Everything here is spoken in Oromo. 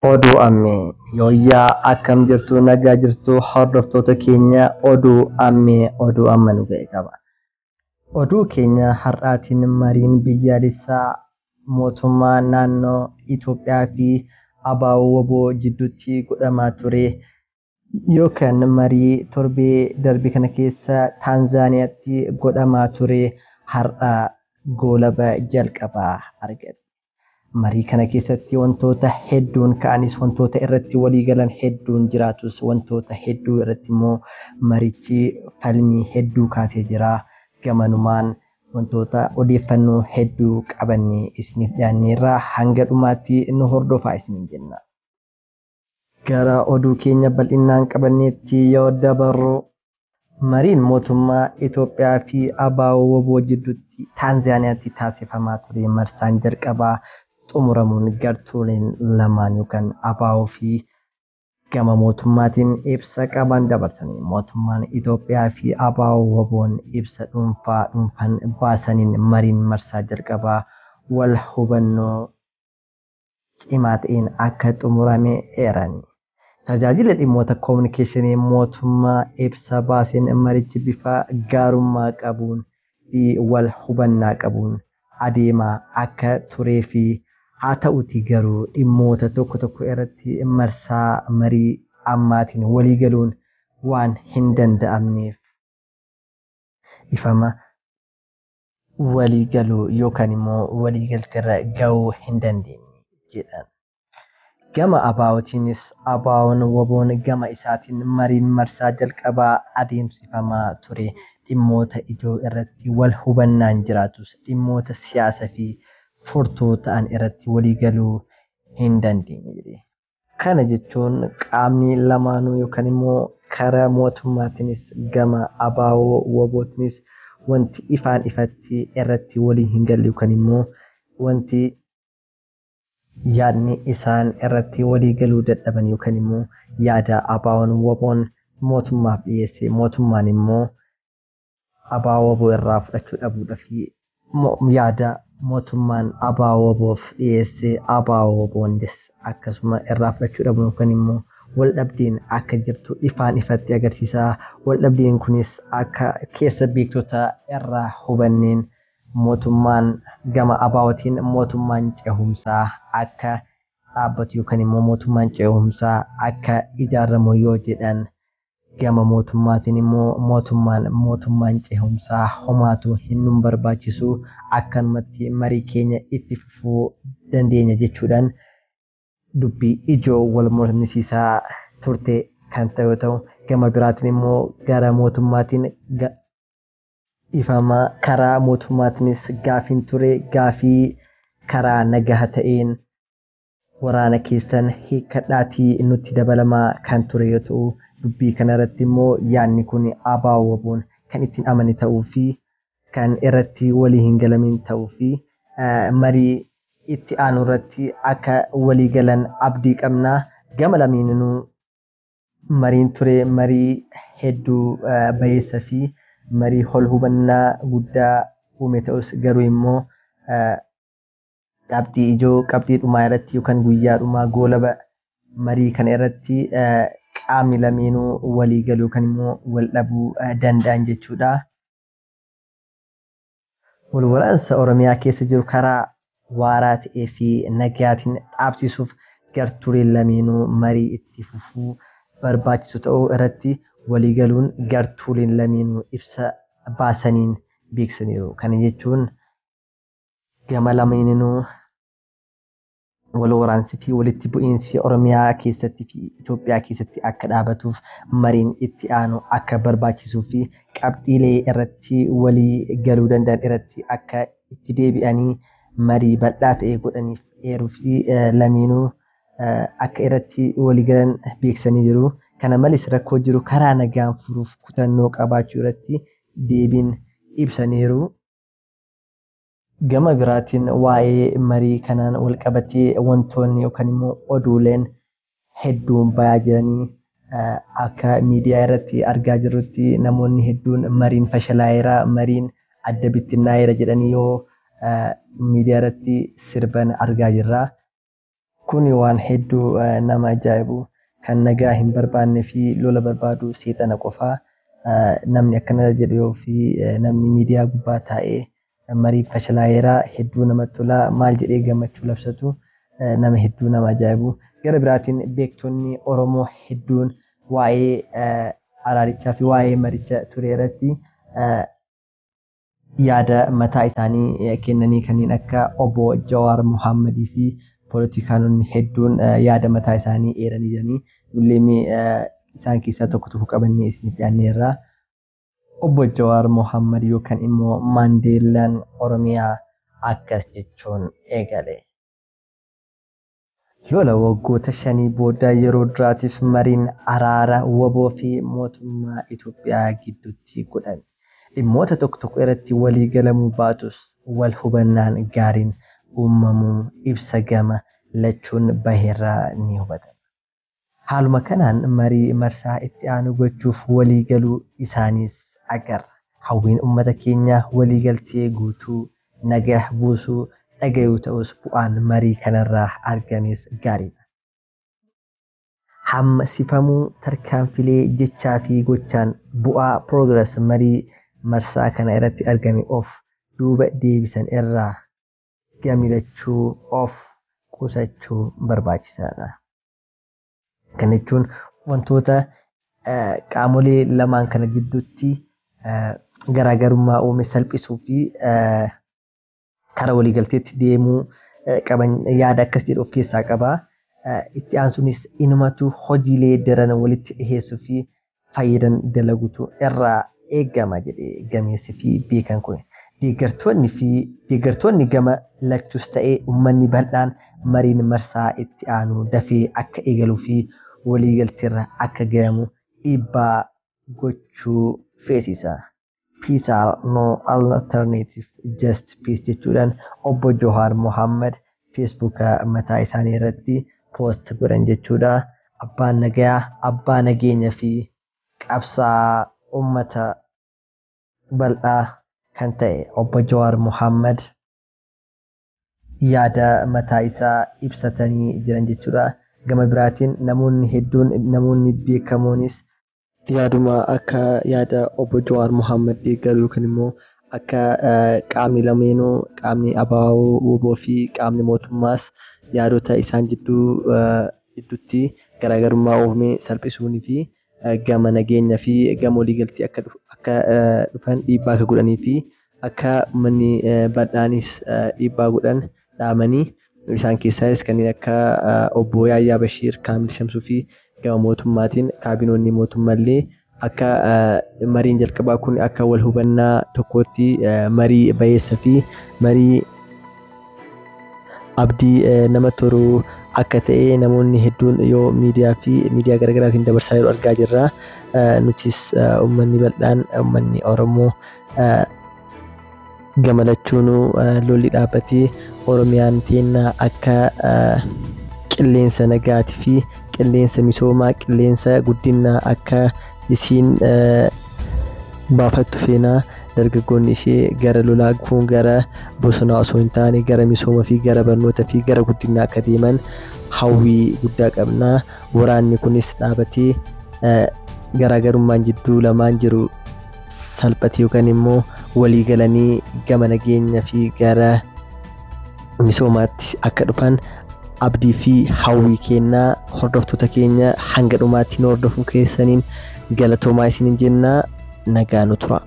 Oduu ammee yooyyaa akkam jirtu nagaa jirtu hordoftoota keenya oduu ammee oduu amma nu ga'e qaba. Oduu keenya har'aatiin mariin biyyaalessaa mootummaa naannoo Itoophiyaa fi ABO WBO jidduutti godhamaa ture yookaan marii torbee darbe kana keessa Taanzaaniyaatti godhamaa ture har'a goolaba jalqabaa argate. Marii kana keessatti wantoota hedduun ka'anis wantoota irratti walii galan hedduun jiraatus wantoota hedduu irratti immoo marichi falmii hedduu kaasee jira. Gamanumaan wantoota odeeffannoo hedduu qabannee isiniif dhiyaanneerra hanga dhumaatti nu hordofaa isiniin jenna. Gara oduu keenya bal'inaan qabanneetti yoo dabarru mariin mootummaa Itoophiyaa fi ABO WBO jidduutti Taanzaaniyaatti taasifamaa ture marsaan jalqabaa xumuramuun gartuuleen lamaan yookaan ABO fi gama mootummaatiin ibsa qaban dabarsanii mootummaan Itoophiyaa fi ABO WBOn ibsa dhuunfaa dhuunfaan baasaniin mariin marsaa jalqabaa wal hubannoo cimaa ta'een akka xumurame eerani. Tajaajila dhimmoota koominikeeshinii mootummaa ibsa baaseen marichi bifa gaarummaa qabuun fi wal hubannaa qabuun adeemaa akka turee fi haa ta'uti garuu dhimmoota tokko tokko irratti marsaa marii ammaatiin walii galuun waan hin danda'amneef ifama walii galuu yookaan immoo walii galteerra gahuu hin dandeenye jedhan. Gama ABOtiinis ABO'n WBO'n gama isaatiin mariin marsaa jalqabaa adeemsifamaa ture dhimmoota ijoo irratti wal hubannaan jiraatus dhimmoota siyaasaa fi furtuu ta'an irratti walii galuu hin dandeenye jedhe. Kana jechuun qaamni lamaanuu yookaan immoo karaa mootummaatiinis gama ABO WBOtiinis wanti ifaan ifatti irratti walii hin galle yookaan immoo wanti yaadni isaan irratti walii galuu dadhaban yookaan immoo yaada ABO'n WBO'n mootummaaf dhiyeesse mootummaan immoo ABO WBO irraa fudhachuu dhabuudha fi yaada mootummaan ABO WBOf dhiyeesse ABO WBOnis akkasuma irraa fudhachuu dhabu yookaan immoo wal dhabdeen akka jirtu ifaan ifatti agarsiisa. Wal dhabdeen kunis akka keessa beektota irraa hubanneen mootummaan gama ABOtiin mootummaan cehumsaa akka dhaabbatu yookaan immoo mootummaan cehumsaa akka ijaaramu yoo jedhan gama mootummaatiin immoo mootummaan cehumsaa homaatu hin nu barbaachisu akkanumatti marii keenya itti fufuu dandeenya jechuudhaan dubbii ijoo wal mormisiisaa turte kan ta'e yoo ta'u gama biraatiin immoo gara mootummaatiin ifama karaa mootummaatiinis gaafiin ture gaafii karaa nagaha ta'een waraana keessan hiikkadhaatii nutti dabalamaa kan ture yoo ta'u dubbii kanarratti immoo yaadni kun ABO WBOn kan ittiin amane ta'uu fi kan irratti walii hin galamin ta'uu fi marii itti aanu irratti akka walii galan abdii qabna. Gama lameeninuu mariin ture marii hedduu bayeessa fi marii ol hubannaa guddaa uume ta'us garuu immoo qabxii ijoo qabxii dhumaa irratti yookaan guyyaa dhumaa goolaba marii kana irratti qaamni lameenuu walii galuu yookaan immoo wal dhabuu danda'an jechuudha. Wal waraansa Oromiyaa keessa jiru karaa waaraa ta'ee fi nagaatiin dhaabsisuuf gartuuleen lameenuu marii itti fufuu barbaachisu ta'uu irratti walii galuun gartuuleen lameenuu ibsa baasaniin beeksisaniiru. Kana jechuun gama lameeninuu wal waraansii fi walitti bu'iinsi Oromiyaa keessatti fi Itoophiyaa keessatti akka dhaabatuuf mariin itti aanu akka barbaachisuu fi qabxiilee irratti walii galuu danda'an irratti akka itti deebi'anii marii bal'aa ta'e godhaniif eeruu fi lameenuu akka irratti walii galan beeksisanii jiru. Kana malees rakkoo jiru karaa nagaan furuuf kutannoo qabaachuu irratti deebiin ibsaniiru. Gama biraatiin waa'ee marii kanaan wal qabatee wantoonni yookaan immoo oduuleen hedduun bayaa jiranii akka miidiyaa irratti argaa jirrutti namoonni hedduun mariin fashalaa'eera, mariin adda bittinnaa'eera jedhanii yoo miidiyaa irratti sirban argaa jirra. Kuni waan hedduu nama ajaa'ibu kan nagaa hin barbaanne fi lola barbaadu seexana qofaa. Namni akkana jedhu fi namni miidiyaa gubbaa taa'ee marii fashalaa'eeraa hedduu namatti tola maal jedhee gammachuu labsatu nama hedduu nama ajaa'ibu. Gara biraatiin beektonni Oromoo hedduun waa'ee araarichaa fi waa'ee maricha ture irratti yaada mataa isaanii kennanii kanneen akka obbo Jawaar Mohammadii fi poolitikaanonni hedduun yaada mataa isaanii eeranii jiranii nullee isaan keessaa tokko tokko qabannee isiniif dhiyaanneerra. Obbo Jawaar Mohammad yookaan immoo Maandeellaan Oromiyaa akkas jechuun eegale. Lola waggoota 5 booda yeroo duraatiif mariin araara WBO fi mootummaa Itoophiyaa gidduutti godhame. Dhimmoota tokko tokko irratti walii galamuu baatus wal hubannaan gaariin uumamuu ibsa gama lachuun baheerraa ni hubatama. Haaluma kanaan marii marsaa itti aanu gochuuf walii galuu isaaniis agarra. Hawwiin uummata keenyaa walii galtee guutuu nagaa buusuu dhagayuu ta'us bu'aan marii kanarraa argames gaariidha. Hamma sifamuu tarkaanfilee jechaa fi gochaan bu'aa progress marii marsaa kana irratti argame of duuba deebisan irraa gamilachuu of qusachuu barbaachisaadha. Kana jechuun wantoota qaamolee lamaan kana gidduutti garaagarummaa uume salphisuu fi karaa waliigalteetti deemuu qaban yaada akkas jedhu of keessaa qaba. Itti aansuunis inumatu hojiilee daran walitti dhiheessuu fi fayyadan dalaguutu irraa eegama jedhee gameessi fi beekan kun. Deeggartoonni gama lachuus ta'ee uummanni bal'aan mariin marsaa itti aanu dafee akka eegaluu fi waliigalteerra akka gahamu dhiibbaa gochuu feesisa. Peace are no alternative just peace jechuudhaan obbo Jawaar Mohammad feesbuuka mataa isaanii irratti poost godhan jechuudha. Abbaan nagayaa, abbaa nageenya fi qabsaa uummata bal'aa kan ta'e obbo Jawaar Mohammad yaada mataa isaa ibsatanii jiran jechuudha. Gama biraatiin namoonni hedduun namoonni beekamoonis yaaduma akka yaada obbo Jawaar Mohammad deeggaru yookaan immoo akka qaamni lameenuu qaamni ABO WBO fi qaamni mootummaas yaadota isaan gidduutti garaagarummaa uume salphisuunii fi gama nageenya fi gama waliigaltee akka dhufan dhiibbaa akka godhanii fi akka uummanni bal'aanis dhiibbaa godhan dhaamanii isaan keessaas kanneen akka obbo Yaayyaa Bashiir, Kaamil Shamsuu fi gama mootummaatiin kaabinoonni mootummaallee akka mariin jalqabaa kun akka wal hubannaa tokkootti marii bayeessa fi marii abdii nama toru akka ta'e namoonni hedduun yoo miidiyaa fi miidiyaa garaagaraatiin dabarsaa jiru argaa jirra. Nutis uummanni bal'aan uummanni Oromoo gama lachuunuu lolli dhaabbatee Oromiyaan teennaa akka qilleensa nagaatii fi qilleensa misoomaa qilleensa guddinaa akka isiin baafattu feenaa. Dargaggoonni ishee gara lolaa gufuun gara bosonaa osoo hin taane gara misooma fi gara barnoota fi gara guddinaa akka deeman hawwii guddaa qabna. Waraanni kunis dhaabatee garaagarummaan jidduu lamaan jiru salphatee yookaan immoo walii galanii gama nageenya fi gara misoomaatti akka dhufan abdii fi hawwii kennaa. Hordoftoota keenya hanga dhumaatti nu hordofuu keessaniin galatoomaa isiniin jenna. Nagaa nu tura.